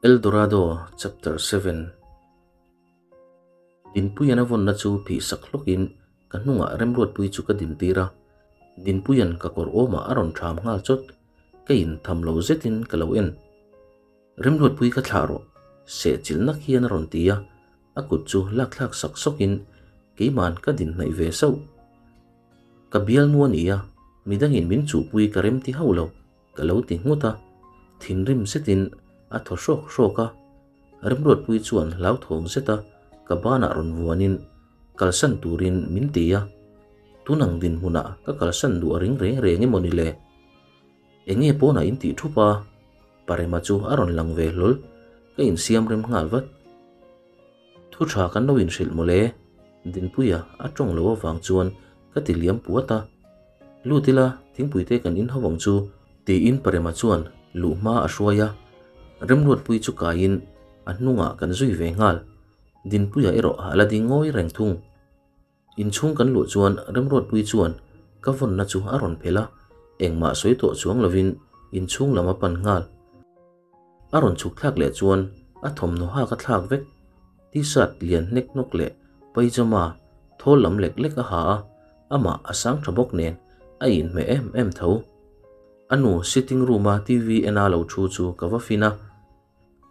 Eldorado Chapter 7 Dinpuian a vawnna chu phih sak hlawkin ka hnungah Remruatpui chu ka dintir a, Dinpuian ka kawr awmah a rawn ṭham nghal chawt, ka intham lo zetin ka lo en. Remruatpui ka thlah rawh, sehchilh nak hian a rawn ti a, a kut chu lakthlak sak sawkin keima'n ka din hnaih ve sauh. Ka bialnu a ni a, midangin min chuhpui ka remti hauh lo. Ka lo ti nghut a, thinrim zetin a thaw hrawk hrawk a, Remruatpui chuan hlauthawng zeta ka banah rawn vuanin kalsan turin min ti a, tunang dinhmunah ka kalsan duh a ring reng reng emaw ni le? Enge pawnah in tih thup a? Parema chu a rawn lang ve hlawl, ka insiam rem nghal vat. Thu tha kan lo inhrilh mawle, Dinpuia a tawng lo avang chuan ka ti liam puat a. Lut ila, thingpuite kan in ho ang chu, tiin Parema chuan luh hma a hruai a. Remruatpui chu kaiin a hnungah kan zui ve nghal. Dinpuia erawh a la ding ngawi reng thung. Inchhung kan luh chuan Remruatpui chuan ka vawnna chu a rawn phelh a, engmah sawi tawh chuang lovin inchhung lam a pan nghal. A rawn chhuk thlak leh chuan a thawmhnaw hak a thlak vek, t-shirt lian hnek hnawk leh pyjama thawl lam lek lek a ha a, amah a sang tha bawk nen a inhmeh em em tho. A nu sitting room-a TV ena lo thu chu ka va fin a,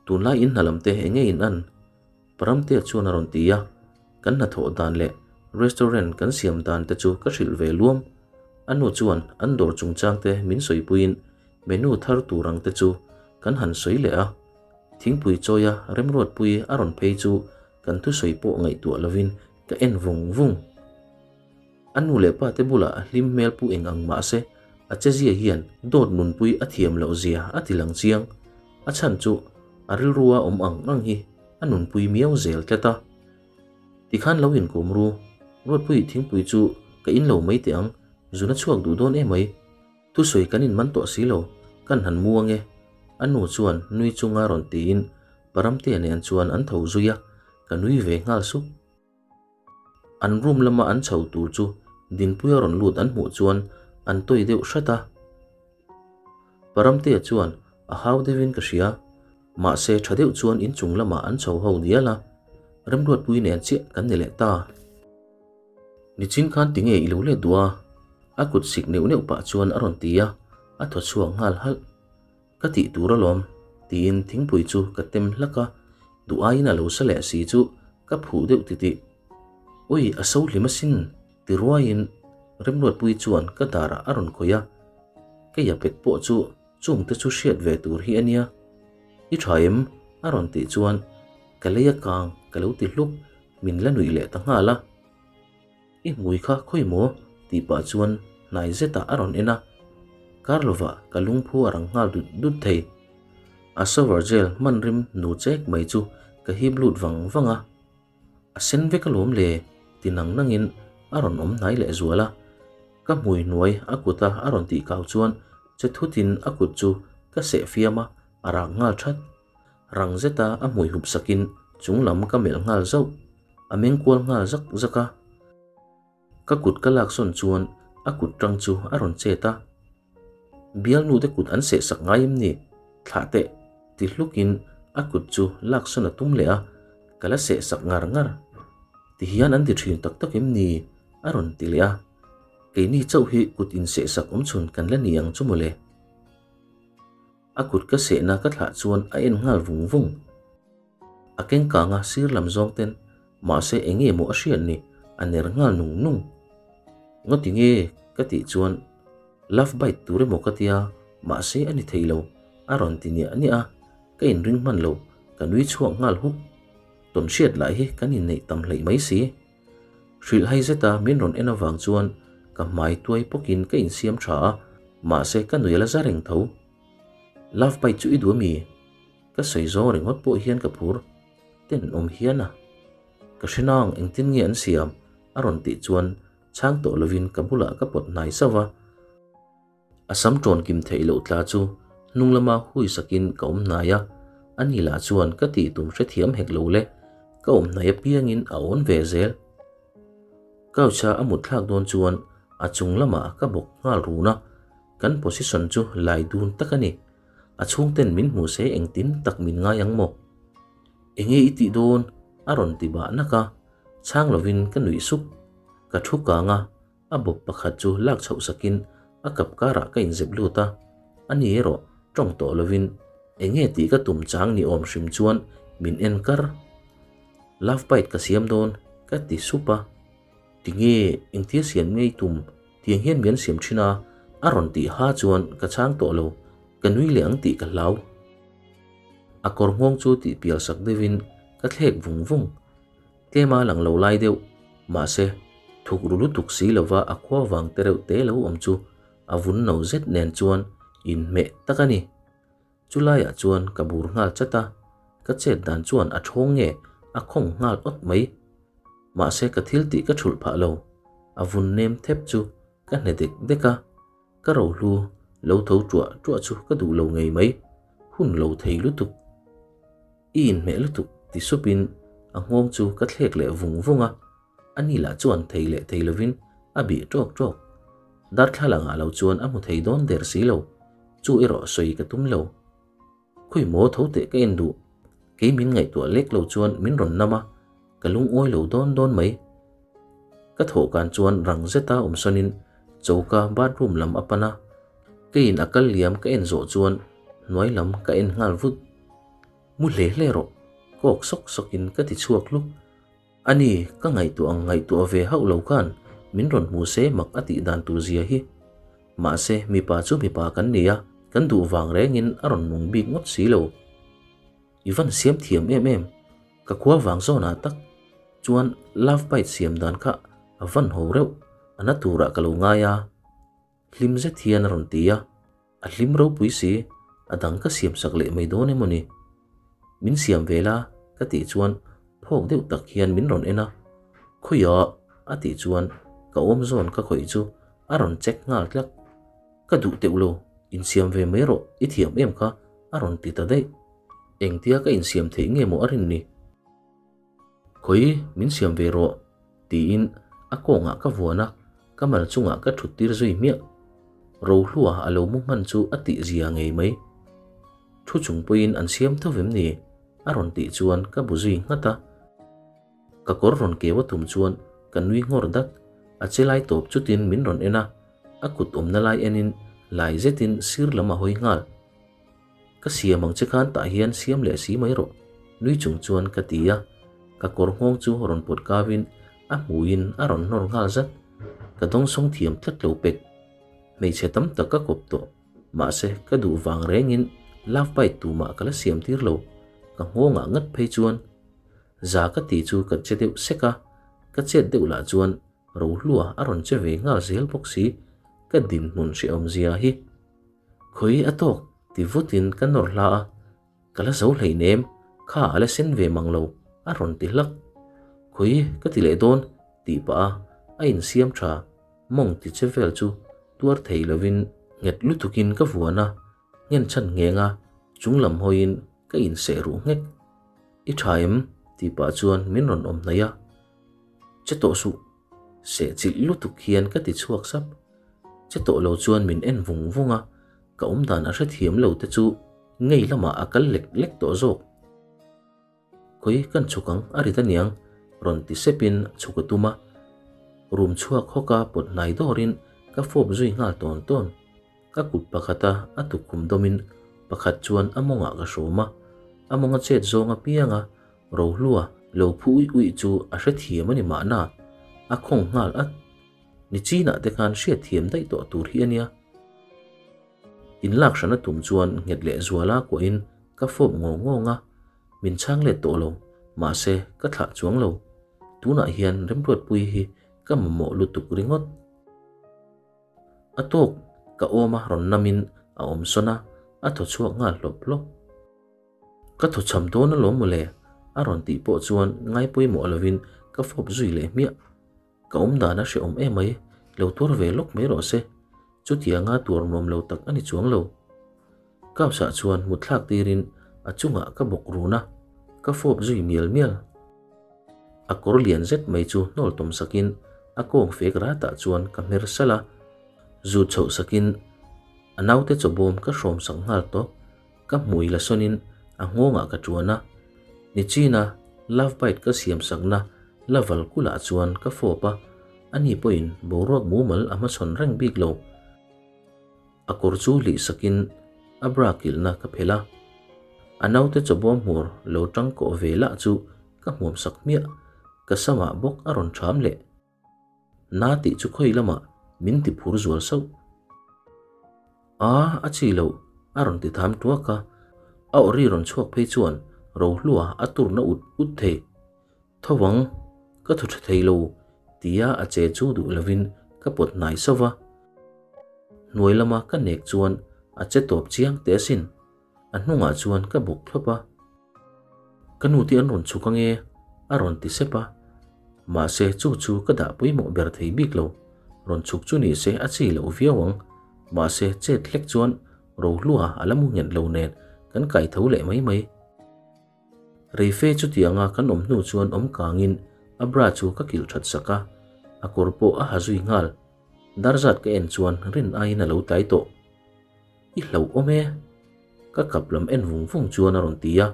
Tunlai in hna lam te enge in an? Paramtea chuan a rawn ti a, kan hnathawh dan leh restaurant kan siam dan te chu ka hrilh ve luam. A nu chuan an dawr chungchang te min sawipuiin menu thar tur ang te chu kan han sawi leh a. Thingpui chawia Remruatpui a rawn phei chu kan thusawi pawh ngaihtuah lovin ka en vung vung. A nu leh pa te bulah a hlim hmel pu eng ang mah se, a chezia hian dawt nunpui a thiam loh zia a ti lang chiang. A chhan chu a rilrua awm ang ang hi a nunpui miau zel tlat a. Tikhan lo inkawm ru, Ruatpui thingpui chu ka in lo mai teh ang, zun a chhuak duh dawn emai. Thusawi kan inman tawh si lo, kan han mu ange. A nu chuan nui chunga rawn tiin Paramtea nen chuan an tho zui a, ka nui ve nghal sup. An room lama an chho tur chu Dinpuia rawn lut an hmuh chuan an tawi deuh hrat a. Paramtea chuan a hau deuhin ka hria, mahse tha deuh chuan inchung lamah an chho ho dial a, Remruatpui nen chiah kan ni leh ta. Nichin khan tinge i lo let duh a? A kut sik neuh neuh pah chuan a rawn ti a, a thaw chhuak nghal halh. Ka tih tur alawm, tiin thingpui chu ka tem hlak a, duh aiin a lo sa leh si chu ka phuh deuh titih. Ui, a so hlim asin, ti ruaiin Remruatpui chuan ka darah a rawn khawih a, Keia pek pawh chu chungte chu hriat ve tur hi a nia. I tha em? a rawn tih chuan ka lei a kang ka lo ti hluk, min la nuih leh ta nghal a. I hmui kha khawi maw? tih pah chuan hnai zetah a rawn en a, kar lovah ka lungphu a rang nghal dut dut thei. A shower gel hman rim nu chek mai chu ka hip lut vang vang a, A sen vek alawm le ti nang nangin a rawn awm hnai leh zual a, ka hmui hnuai a kuta a rawn tih kau chuan che thutin a kut chu ka seh fiam a, a rak nghal that. Rang zeta a hmui hup sakin chung lam ka melh nghal zauh. A meng kual nghal zak zak a. Ka kut ka lak sawn chuan a kut tang chu a rawn chet a. Bialnu te kut an seh sak ngai em ni? Thlah teh! ti hlukin a kut chu lak sawn a tum leh a, ka la seh sak ngar ngar. Ti hian an ti thin tak tak em ni? a rawn ti leh a. Keini chauh hi kut inseh sak awmchhun kan la ni ang chu mawle. A kut ka sehna ka thlah chuan a en nghal vung vung. A keng kang a sir lam zawng ten mahse eng nge maw a hriat ni a ner nghal nung nung. Ngawti nge ka tih chuan love bite tur emaw ka tia mahse a ni thei lo a rawn ti niah niah a, ka inring hman lo ka nui chhuak nghal huk. Tawn hriat lah hi kan inneih tam hleih mai si. Hrilh hai zeta min rawn en avang chuan ka hmai tuai pawkin ka insiam tha a, mahse ka nui a la za reng tho. Love bite chu i duh ami? Ka sawi zawng ringawt pawh hian ka phur ten awm hian a. Ka hre nang engtin nge an siam a rawn tih chuan chhang tawh lovin ka bulah ka pawt hnai sauh va. A sam tawn kim theih loh tla chu hnung lama hui sakin ka awm hnai a, ani lah chuan ka tih tum hrethiam hek lo le, ka awm hnai apiangin a awn ve zel. Couch a a mut thlak dawn chuan a chung lamah ka bawk nghal run a, kan position chu lai dun tak a ni. A chhungten min hmu se engtin tak min ngai ang maw? Enge i tih dawn? a rawn ti bah nak a, chhang lovin ka nuih sup. Ka thu kang a, a bawp pakhat chu lak chhoh sakin a kap karah ka inzep lut a, ani erawh tawng tawh lovin enge tih ka tum chang ni awm hrim chuan min en kar. Love bite ka siam dawn ka ti sup a, tinge engtia siam ngei tum tiang hian mian siam thin a a rawn tih ha chuan ka chhang tawh lo, ka nui leh ang tih ka hlau. A kawr nghawng chu tih pial sak deuhin ka thlek vung vung. Tlema lang lo lai deuh, mahse thuk ru lutuk si lova a khua vang te reuh te lo awm chu a vun no zet nen chuan inhmeh tak a ni. Chu laiah chuan ka bur nghal chat a, ka chet dan chuan a thawng nge a khawng nghal awt mai. Mahse ka thil tih ka thulh phah lo, a vun nem thep chu ka hne dek dek a, ka rohlu lo tho tuah tuah chu ka duh lo ngei mai, hun lo thei lutuk. I inhmeh lutuk ti supin a nghawng chu ka thlek leh vung vung a, ani lah chuan thei leh thei lovin a bih tawk tawk. Darthlalang ah lo chuan a hmu thei dawn der si lo, chu erawh sawi ka tum lo. Khawi maw tho teh ka en duh, kei min ngaihtuah lek lo chuan min rawn nam a, ka lungawi lo dawn dawn mai. Ka thawhkan chuan rang zeta awm sawnin choka bathroom lam a pan a, keiin a kal liam ka en zawh chuan hnuai lam ka en nghal vut. Mu hle hle rawh, kawk sawk sawkin ka ti chhuak hluk. Ani, ka ngaihtuah ang ngaihtuah ve hauh lo khan min rawn hmu se mak a tih dan tur zia hi. Mahse, mipa chu mipa kan ni a, kan duh vang rengin a rawn nung bik ngawt si lo. I van siam thiam em em, ka khua vang zawnah tak chuan love bite siam dan kha a van ho reuh, a na turah ka lo ngai a. Hlim zet hian a rawn ti a, a hlim ropui si, a dang ka siam sak leh mai dawn emaw ni? Min siam ve la ka tih chuan phawk deuh tak hian min rawn en a, Khawiah a tih chuan ka awm zawn ka khawih chu a rawn check nghal tlak. Ka duh teuh lo, insiam ve mai rawh, i thiam em kha a rawn ti ta daih. Engtia ka insiam theih nge maw a rin ni? Khawi min siam ve rawh tiin a kawngah ka vuan a, ka mal chungah ka thut tir zui hmiah. Rohlua a lo mu hman chu a tih zia ngei mai. Thu chung pawhin an siam tho vem ni? a rawn tih chuan ka bu zui nghat a. Ka kawr rawn keu a tum chuan ka nui nghawr dat. A che lai tawp chutin min rawn en a, a kut awmna lai enin lai zetin sir lam a hawi nghal. Ka siam ang che khan tah hian siam leh si mai rawh, nui chung chuan ka ti a, ka kawr nghawng chu rawn pawt kavin a hmuiin a rawn hnawr nghal zat. Ka dawngsawng thiam tlat lo pek. Hmeichhe tam tak ka kawp tawh, mahse ka duh vang rengin love bite tumah ka la siam tir lo, ka nghawngah ngat phei chuan za ka ti chu ka che deuh sek a, ka chet deuh lah chuan Rohlua a rawn che ve nghal zel bawk si, ka dinhmun hrehawm zia hi. Khawi a tawk ti vutin ka nawr hla a, ka la zo hleinem, kha a la sen ve mang lo a rawn ti hlak. Khawi ka ti leh dawn tih pah a a insiam tha mawng ti che vel chu tuar thei lovin nghet lutukin ka vuan a, nghen chhan ngheng a chung lam hawiin ka inseh ruh nghek. I tha em? tih pah chuan min rawn awm hnaih a, Che tawh suh, seh chilh lutuk hian ka ti chhuak sap. Che tawh lo chuan min en vung vung a, ka awm dan a hrethiam lo te chu ngei lamah a kal lek lek tawh zawk. Khawi kan chhuk ang a rit aniang rawn ti sepin chhuk a tum a, room chhuak hawka pawt hnai dawrin ka fawp zui nghal tawn tawn. Ka kut pakhata a tukkhum dawmin pakhat chuan a mawngah ka hrawm a, a mawnga chet zawng apianga Rohlua lo phu uih uih chu a hrethiam a ni mahna, a khawng nghal at. Nichinah te khan hriatthiam daih tawh tur hi a nia. Inlak hrana tum chuan nghet leh zuala kuahin ka fawp ngawng ngawng a, min chhang let tawh lo, mahse ka thlah chuang lo. Tunah hian Remruatpuii hi ka mamawh lutuk ringawt. A tawk ka awm a rawn namin a awm sawn a, a thaw chhuak nghal hlawp hlawp. Ka thaw chham dawn alawm mawle a rawn tih pawh chuan ngai pawimawh lovin ka fawp zui leh hmiah. Ka awm dan a hrehawm emai, lo tuar ve lawk mai rawh se. Chutianga tuar nuam lo tak a ni chuang lo. Kausah chuan mut thlak tirin a chungah ka bawk run a, ka fawp zui mial mial. A kawr lian zet mai chu hnawl tawm sakin a kawng fek ratah chuan ka hmer salh a, zut chhoh sakin a naute chawbawm ka hrawm sak nghal tawp. Ka hmui la sawnin a nghawngah ka tuan a, nichina love bite ka siam sakna la val kulah chuan ka fawp a, ani pawhin boruak mumal a hmachhawn reng bik lo. A kawr chu hlih sakin a bra kilhna ka phelh a, a naute chawbawm hmur lo tang kawh ve lah chu ka hmuam sak hmiah, ka samah bawk a rawn ṭham leh. Na tih chu khawi lamah min ti phur zual sauh. A, a chi loh, a rawn ti tham tuak a, a awri rawn chhuak phei chuan Rohlua a turna ut ut thei. Tho ang, ka thaw tha thei lo, tia a che chu duh lovin ka pawt hnai sauh va. Hnuai lama ka nek chuan a che tawp chiang teh asin, a hnungah chuan ka bawk thlawp a. Ka nu te an rawn chhuk ange, a rawn ti sep a. Mahse chu chu ka dah pawimawh ber thei bik lo, rawn chhuk chu ni se a chi loh viau ang. Mahse chet hlek chuan Rohlua a la mu nghet lo nen kan kai tho leh mai mai. Reife chutianga kan awm hnu chuan awm kangin a bra chu ka kilh that sak a, a kawr pawh a ha zui nghal. Darzat ka en chuan rin aiin a lo tlai tawh. I hlauhawm e! Ka kap lam en vung vung chuan a rawn ti a,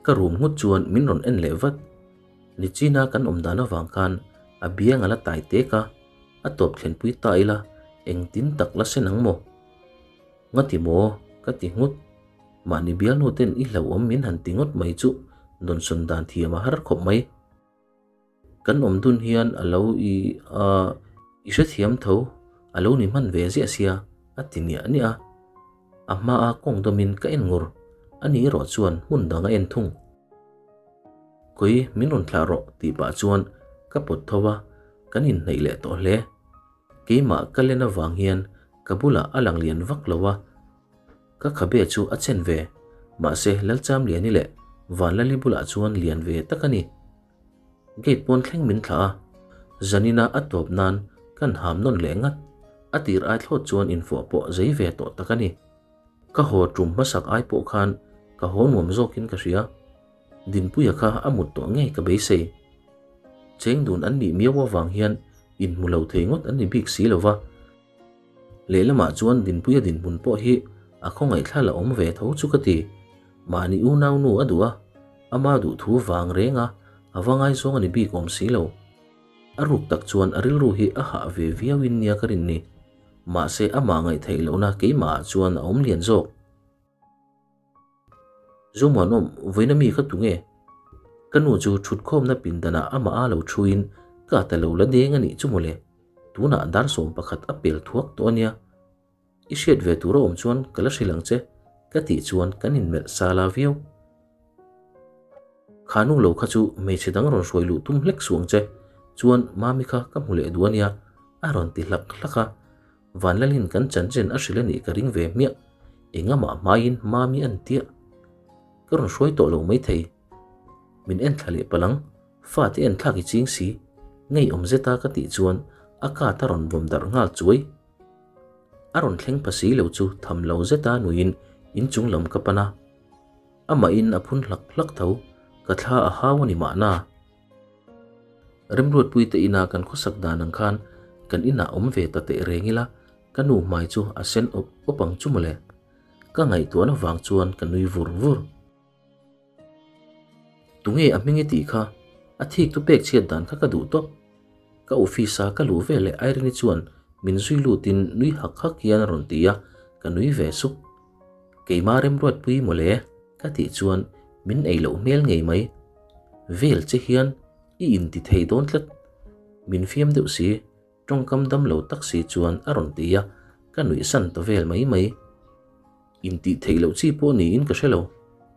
ka room nghut chuan min rawn en leh vat. Nichina kan awm dan avang khan a biang a la tai tek a, a tawp thlenpui ta ila engtin tak la sen ang maw? Ngati maw? Ka ti nghut. Mahni bialnu ten i hlauhawm min han ti ngawt mai chu dawnsawn dan thiam a har khawp mai. Kan awm dun hian a lo i a, i hrethiam tho, a lo ni hman ve ziah sia, a ti niah niah a. A hmaa kawng dawmin ka en ngur, ani erawh chuan hmun dang a en thung. Kawih min rawn thlah rawh tih pah chuan ka pawt tho a, kan inhnaih leh tawh hle. Keimah ka len avang hian ka bulah a lang lian vak lo a, Ka khabe chu a chen ve, mahse Lalchamliani leh Vanlali bulah chuan lian ve tak a ni. Gate pawn thleng min thlah a, zanina a tawp nan kan ham nawn leh ngat. A tir ai thlawt chuan infawh pawh zei ve tawh tak a ni. Ka haw tum hmasak ai pawh khan ka haw nuam zawkin ka hria. Dinpuia kha a mut tawh ngei ka beisei. Cheng dun an nih miau avang hian inhmu lo thei ngawt an ni bik si lo va. Lehlamah chuan Dinpuia dinhmun pawh hi a khawngaih thla la awm ve tho chu ka ti. Mahni unau nu a duh a, ama duh thu vang reng a, a va ngaizawng a ni bik awm si lo. A ruk tak chuan a rilru hi a hah ve viau in nia ka rin ni. Mahse amah ngaihtheih lohna keimahah chuan a awm lian zawk. Zomuanawm, vawiin ami kha tunge? Ka nu chu thutkhawmna pindanah amah a lo thuin ka ta lo la deng a nih chu mawle. Tunah dar 11 a pel thuak tawh a nia. I hriat ve tur a awm chuan ka la hrilh ang che, ka tih chuan kan inmelh sala viau. Kha nu lo kha chu hmeichhe dang rawn hruai luh tum hlek suh ang che, chuan Mami kha ka hmu leh duh a nia, a rawn ti hlak hlak a. Vanlalin kan chanchin a hrilh a nih ka ring ve hmiah. Engamah hmaiin Mami an tiah. Ka rawn hruai tawh lo maithei. Min en thla leh palang, fate en thlak i ching si. Ngeiawm zeta ka tih chuan a kat a rawn vawm darh nghal chuai. A rawn thleng pha si lo chu tham lo zeta nuiin inchung lam ka pan a. Amahin a phun hlak hlak tho, ka thla a hau a ni mahna. Remruatpuite ina kan khawsak dan ang khan kan inah awm ve ta teh reng ila, ka nu hmai chu a sen awp awp ang chu mawle. Ka ngaihtuahna vang chuan ka nui vur vur. Tunge a hming i tih kha? A thik tu pek chhiat dan kha ka duh tawp. Ka office a ka luh ve leh Irene-i chuan min zui lutin nui hak hak hian a rawn ti a, ka nui ve suk. Keimah Remruatpui mawle ka tih chuan min ei loh hmel ngei mai. Vel che hian i inti thei dawn tlat. Min fiam deuh si, tawngkam dam lo tak si chuan a rawn ti a, ka nuih san ta vel mai mai. Intih theih loh chi pawh niin ka hre lo.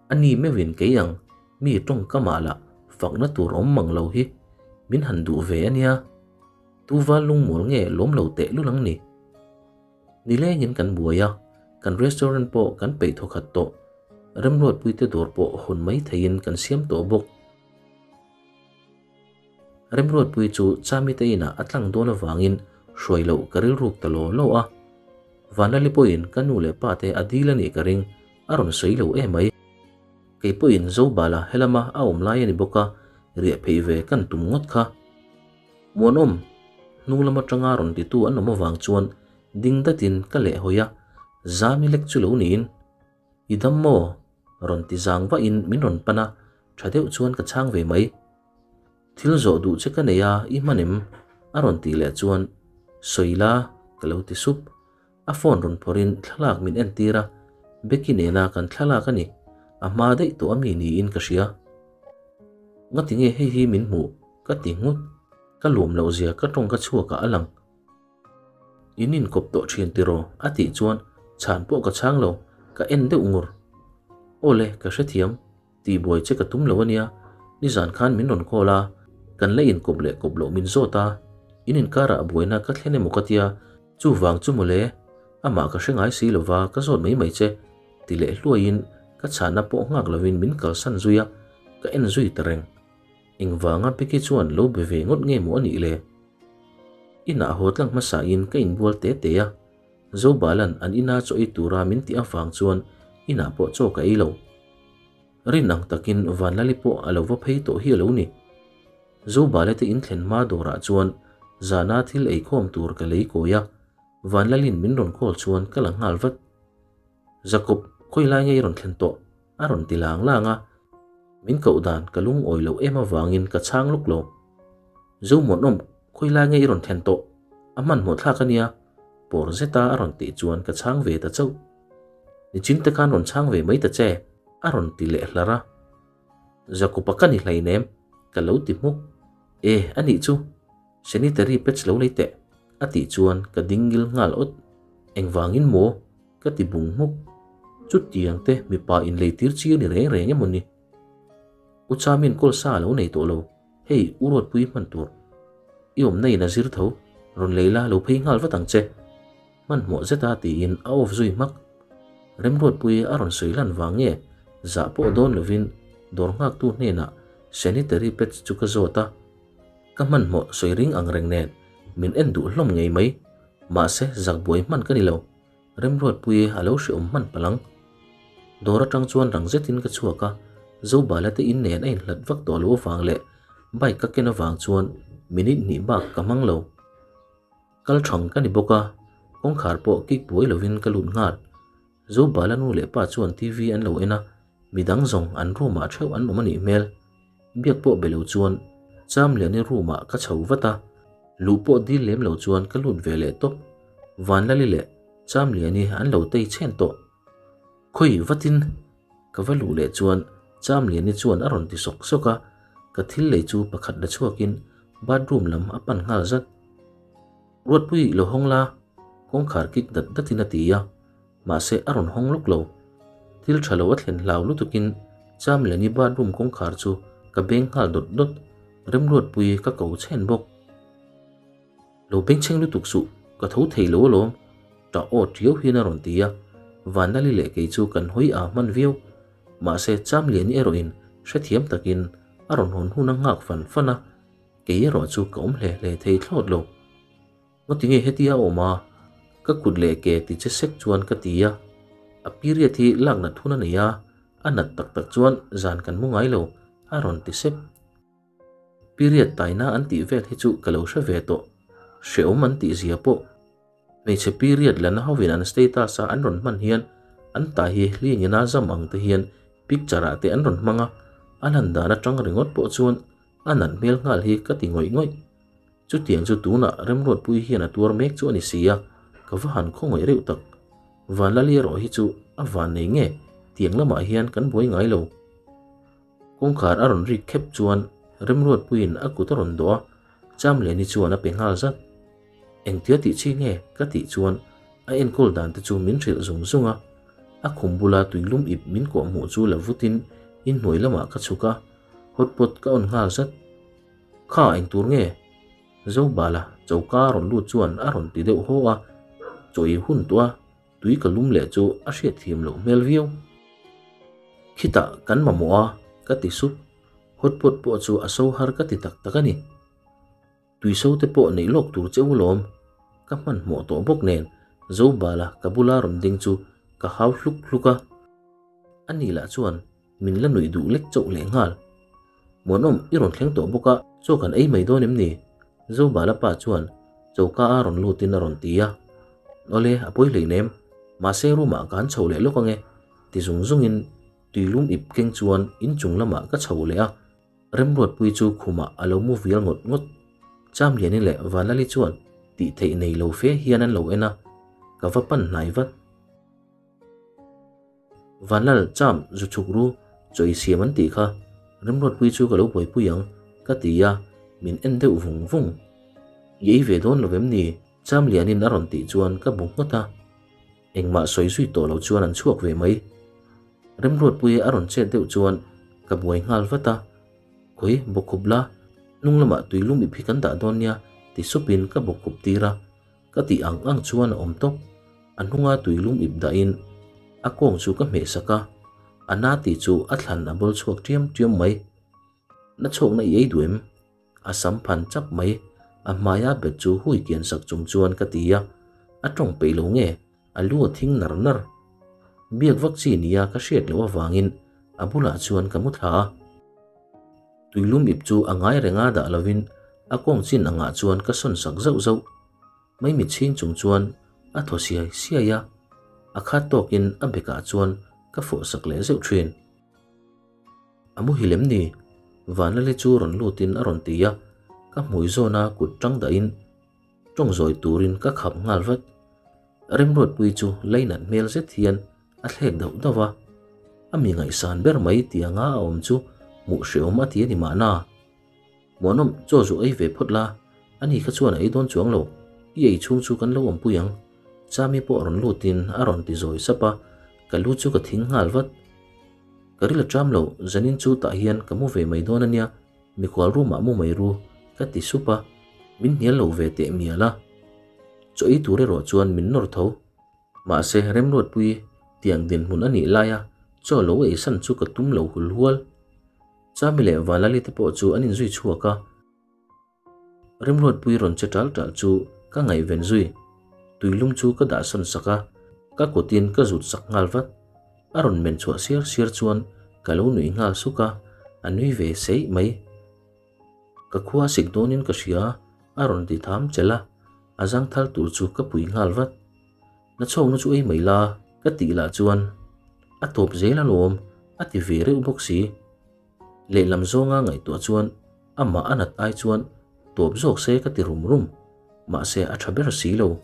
A ni meuhin kei ang mi tawngkamah lah fakna tur awm mang lo hi min han duh ve a nia. Tuval lungmual nge lawm lo teh lul ang ni. Nilengin kan buai a, kan restaurant pawh kan peih thawkhat tawh. Remruatpuite dawr pawh hawn mai theiin kan siam tawh bawk. Remruatpui chu Chamite inah a tlang dawn avangin hruai loh ka rilruk ta law law a. Vanlali pawhin ka nu leh pate a dil a nih ka ring, a rawn sawi lo emai. Kei pawhin Zobala helama a awm lai a ni bawk a, riah phei ve kan tum ngawt kha. Muanawm, hnung lam atanga rawn titu an awm avang chuan ding datin ka leh hawi a, Zami lek chu lo niin. I dam maw? Rawn ti zang vah in min rawn pan a, tha deuh chuan ka chhang ve mai. Thil zawh duh che ka nei a, i hman em? A rawn tih leh chuan, Sawi la, ka lo ti sup. A phone rawn phawrh in thlalak min entir a, Becky nena kan thlalak a ni. A hma daih tawh a mi niin ka hria. Ngati nge hei hi min hmuh? Ka ti nghut. Ka luam loh zia ka tawng ka chhuak ah a lang. In inkawp tawh thin tiraw? A tih chuan chhan pawh ka chhang lo, ka en deuh ngur. Awle, ka hrethiam. Tihbuai che ka tum lo a nia, nizan khan min rawn call a, kan la inkawp leh kawp loh min zawt a, in inkarah buaina ka thlen emaw ka tia, chuvang chu mawle, amah ka hre ngai si lova ka zawt mai mai che, ti leh hluaiin ka chhahna pawh nghak lovin min kalsan zui a, ka en zui ta reng. Engvanga Becky chuan lo be ve ngawt nge maw a nih le? Inah haw tlang hmasain ka inbual te te a, Zobalan an ina chaw ei tura min tih avang chuan inah pawh chaw ka ei lo. Rin ang takin Vanlali pawh a lo va phei tawh hi a lo ni. Zobale te inthlen hma dawrah chuan zana thil eikhawm tur ka lei kawi a, Vanlalin min rawn call chuan ka la nghal vat. Jacob, khawi lai nge i rawn thlen tawh? a rawn ti lang lang a, min koh dan ka lungawi loh em avangin ka chhang lawk lo. Zomuanawm, khawi lai nge i rawn thlen tawh? A hmanhmawh thlak a nia, pawr zeta a rawn tih chuan ka chhang ve ta chauh. Nichin te khan rawn chhang ve mai ta che, a rawn ti leh hlar a. Jacob-a ka ni hleinem, ka lo ti hmuk. E, a nih chu, sanitary pads lo lei teh, a tih chuan ka ding ngil nghal awt. Engvangin maw? Ka ti bung hmuk. Chutiang te mipa inlei tir chi a ni reng reng emaw ni? U Chamin kawl sa a lo nei tawh lo, hei U Ruatpui hman tur. I awmna in a zir tho, rawn lei la lo phei nghal vat ang che. Hmanhmawh zeta tiin a off zui hmak. Remruatpui a rawn sawi lan vang nge zah pawh dawn lovin dawr nghaktu hnenah sanitary pads chu ka zawt a. Ka hmanhmawh sawi ring ang reng nen min en duh hlawm ngei mai. Mahse zak buai hman ka ni lo. Remruatpui a lo hreawm hman palh ang. Dawr atang chuan rang zetin ka chhuak a, Zobala te in nen a inhlat vak tawh loh avang leh bike ka ken avang chuan minute hnih bak ka hmang lo. Kal thang ka ni bawk a, kawngkhar pawh kik buai lovin ka lut nghal. Zobala nu leh pa chuan TV an lo en a, midang zawng an room ah theuh an awm a nih hmel. Biak pawh be lo chuan Chamliani room ah ka chho vat a, luh pawh dil lem lo chuan ka lut ve leh tawp. Vanlali leh Chamliani an lo tei chhen tawh. Khawi vatin ka va luh leh chuan Chamliani chuan a rawn ti sawk sawk a, ka thil lei chu pakhat la chhuakin bathroom lam a pan nghal zat. Ruatpui lo hawng la, kawngkhar kik dat datin a ti a, mahse a rawn hawng lawk lo. Thil tha lo a thlen hlau lutukin Chamliani bathroom kawngkhar chu ka beng nghal dawt dawt, Remruatpui ka ko chhen bawk. Lo bengchheng lutuk suh, ka tho thei lo alawm, ṭah aw ṭiau hian a rawn ti a, Vanlali leh kei chu kan hawi a hman viau. Mahse, Chamliani erawhin hrethiam takin a rawn hawn hun a nghak fan fan a, kei erawh chu ka awm hle hle thei thlawt lo. Ngawti nge hetia a awm a? Ka kut leh ke ti che sek chuan ka ti a, a period hi lak nat hun a nei a, a nat tak tak chuan zan kan mu ngai lo, a rawn ti sep. Period taina an tih vel hi chu ka lo hre ve tawh. Hreawm an tih zia pawh. Hmeichhe period la na hovin an status a an rawn hman hian an tai hi hlingin a zam ang te hian picture ah te an rawn hmang a, a lan dan atang ringawt pawh chuan a nat hmel nghal hi ka ti ngawih ngawih. Chutiang chu tunah Remruatpui hian a tuar mek chu a ni si a, ka va han khawngaih reuh tak. Vanlali erawh hi chu a van nei nge tiang lamah hian kan buai ngai lo. Kawngkhar a rawn rik khep chuan Remruatpuiin a kut a rawn dawh a, Chamliani chuan a pe nghal zat. Engtia tih chi nge ka tih chuan a enkawl dan te chu min hrilh zung zung a. A khum bula tuilum ip min kawh hmuh chu la vutin inhnuai lamah ka chhuk a, hotpot ka on nghal zat. Kha engtur nge? Zobala choka rawn lut chuan a rawn ti deuh haw a, chaw ei hun tawh a. Tui ka lum leh chu a hriat thiam loh hmel viau. Khitah kan mamawh a, ka ti sup. Hotpot pawh chu a so har ka ti tak tak a ni. Tui so te pawh neih lawk tur che u lawm. Ka hmanhmawh tawh bawk nen Zobala ka bula rawn ding chu ka hau hluk hluk a. Ani lah chuan min la nuih duh lek chauh leh nghal. Muanawm i rawn thleng tawh bawk a, chaw kan ei mai dawn em ni? Zobala pa chuan choka a rawn lutin a rawn ti a. Awle, a pawi hleinem. Mahse room ah ka han chho leh lawk ange. Ti zung zungin tuilum ip keng chuan inchung lamah ka chho leh a, Remruatpui chu khumah a lo mu vial ngawt ngawt. Chamliani leh Vanlali chuan tih theih nei lo fe hian an lo en a, ka va pan hnai vat. Vanlal, Cham, zu chhuk ru, chaw i siam an tih kha, Remruatpui chu ka lo buaipui ang, ka ti a, min en deuh vung vung. I ei ve dawn lo vem ni? Chamlianin a rawn tih chuan ka bu nghawt a. Engmah sawi zui tawh lo chuan an chhuak ve mai. Remruatpuia a rawn chet deuh chuan ka buai nghal vat a, Khawi, bawkkhup la, hnung lamah tui lum ip hi kan dah dawn nia ti supin ka bawkkhup tir a, ka tih ang ang chuan a awm tawp. A hnunga tui lum ip dahin a kawng chu ka hmeh sak a, a na tih chu a thlan a bawl chhuak ṭiam ṭiam mai. Na chhawkna i ei duh em? A sam phan chap mai, a hmaia bet chu hui kian sak chung chuan ka ti a, a tawng peih lo nge, a lu a thing nar nar. Biak vak chi nia ka hriat loh avangin a bulah chuan ka mu thla a. Tuilum ip chu a ngai renga dah lovin a kawng chin angah chuan ka sawn sak zauh zauh. Maimi chhing chung chuan a thaw siai siai a, a khat tawkin a bekah chuan ka fawh sak leh zeuh thin. A muhil em ni? Vanlali chu rawn lutin a rawn ti a, ka hmui zawna kut tang dahin tawng zawi turin ka khap nghal vat. Remruatpui chu leinat hmel zet hian a thlek dauh dauh a, a mi ngaihsan ber mai tianga a awm chu hmuh hreawm a ti a ni mahna. Muanawm, chaw zu ei ve phawt la, ani kha chuan a ei dawn chuang lo, i ei chhung chu kan lo awmpui ang. Chami pawh rawn lutin a rawn ti zawi sap a, ka lu chu ka thing nghal vat. Ka ril a ṭam lo, zanin chu tah hian ka mu ve mai dawn a nia, mikhual room ah mu mai ru, ka ti sup a, min hnial lo ve teh mial a. Chaw ei tur erawh chuan min nawr tho. Mahse, Remruatpui tiang dinhmun a nih laia chaw lo eisan chu ka tum lo hul hual. Chami leh Vanlali te pawh chu an inzui chhuak a. Remruatpui rawn che ṭal ṭal chu ka ngaihven zui. Tuilum chu ka dah sawn sak a, ka kutin ka zut sak nghal vat. A rawn men chhuah siar siar chuan ka lo nuih nghal suk a, a nui ve seih mai. Ka khua sik dawnin ka hria, a rawn ti tham chelh a, a zangthal tur chu ka pui nghal vat. Na chhawkna chu ei mai la, ka tih lah chuan a tawp zel alawm, a ti ve reuh bawk si. Lehlam zawnga ngaihtuah chuan amah a nat ai chuan tawp zawk se ka ti rum rum, mahse a tha ber si lo.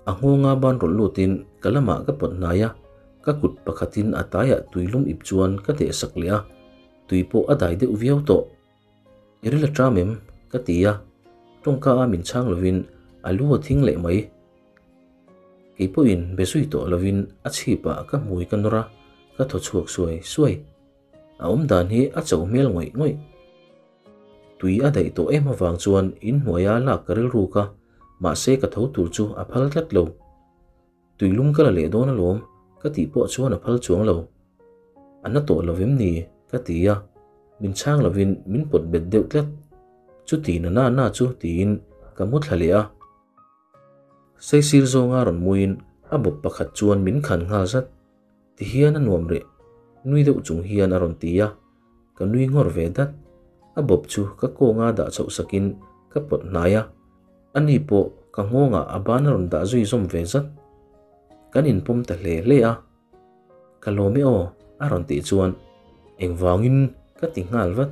A nghawnga ban rawlh lutin ka lamah ka pawt hnai a, ka kut pakhatin a taiah tuilum ip chuan ka deh sak leh a, tui pawh a dai deuh viau tawh. I ril a ṭam em? ka ti a, tawngka a min chhang lovin a lu a thing leh mai. Kei pawhin be zui tawh lovin a chhipah ka hmui ka nawr a, ka thaw chhuak suai suai. A awm dan hi a chauh hmel ngawih ngawih. Tui a daih tawh em avang chuan inhnuaia lak ka rilruk a, mahse ka tho tur chu a phal tlat lo. Tui lum ka la leh dawn alawm ka tih pawh chuan a phal chuang lo. A na tawh lo em ni? ka ti a, min chhang lovin min pawt bet deuh tlat. Chuti na na na chu tiin ka mu thla leh a. Saisir zawnga rawn muin a bawp pakhat chuan min khan nghal zat. Ti hian a nuam reh, nui deuh chung hian a rawn ti a, ka nui nghawr ve dat. A bawp chu ka kawnga dah chhoh sakin ka pawt hnai a, ani pawh ka nghawngah a ban a rawn dah zui zawm ve zat. Kan inpawm ta hle hle a, Ka lawm e aw a rawn tih chuan engvangin ka ti nghal vat.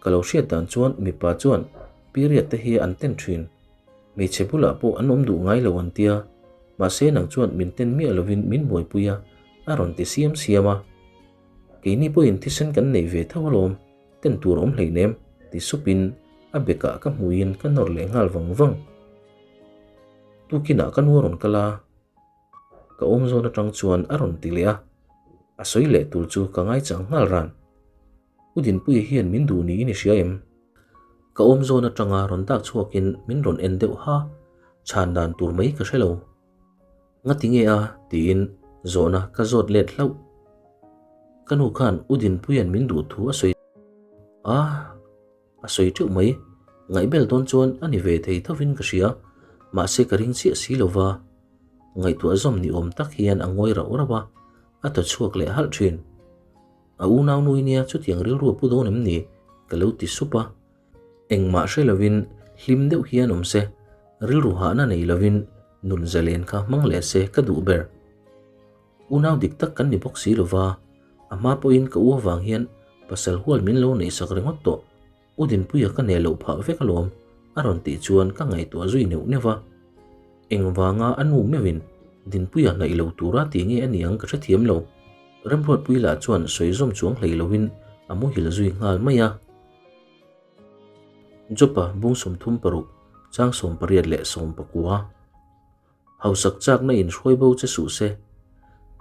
Ka lo hriat dan chuan mipa chuan period te hi an ten thin. Hmeichhe bulah pawh an awm duh ngai lo an tia, mahse nang chuan min ten miah lovin min buaipui a, a rawn ti siam siam a. Keini pawhin thisen kan nei ve tho alawm, ten tur awm hleinem, ti supin a bekah ka hmuiin ka nawr leh nghal vang vang. Tukinah ka nu a rawn kal a. Ka awm zawn atang chuan a rawn ti leh a, a sawi leh tur chu ka ngaichang nghal ran. U Dinpuia hian min duh niin i hria em? Ka awm zawn atanga rawn dak chhuakin min rawn en deuh ha, chhan dan tur mai ka hre lo. Ngati nge a? tiin zawhna ka zawt let hlauh. Ka nu khan U Dinpuia'n min duh thu a sawi a, a sawi teuh mai. Ngaihbel dawn chuan a ni ve thei thovin ka hria, mahse ka ring chiah si lo va. Ngaihtuah zawm ni awm tak hian a ngawi rauh rauh a, a thaw chhuak leh halh thin. A unau nui nia chutiang rilru a pu dawn em ni? ka lo ti sup a. Engmah hre lovin hlim deuh hian awm se, rilru hahna nei lovin nun zalen kha hmang leh se ka duh ber. Unau dik tak kan ni bawk si lova, a hma pawhin ka u avang hian pasal hual min lo neihsak ringawt tawh. U Dinpuia ka neh loh phah vek alawm, a rawn tih chuan ka ngaihtuah zui neuh neuh va. Engvanga a nu meuhin Dinpuia hnaih lo tura ti nge a ni ang ka hrethiam lo. Remruatpui lah chuan sawi zawm chuang hlei loin a muhil zui nghal mai a. Jopa bung 36, chang 18 leh 19. Hausak chakna in hruai bo che suh se.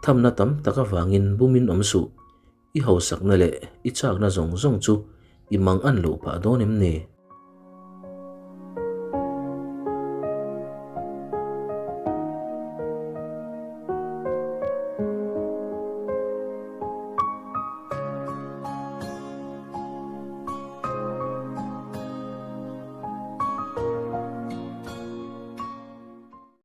Thamna tam tak avangin bumin awm suh. I hausakna leh i chakna zawng zawng chu i mang an loh phah dawn em ni?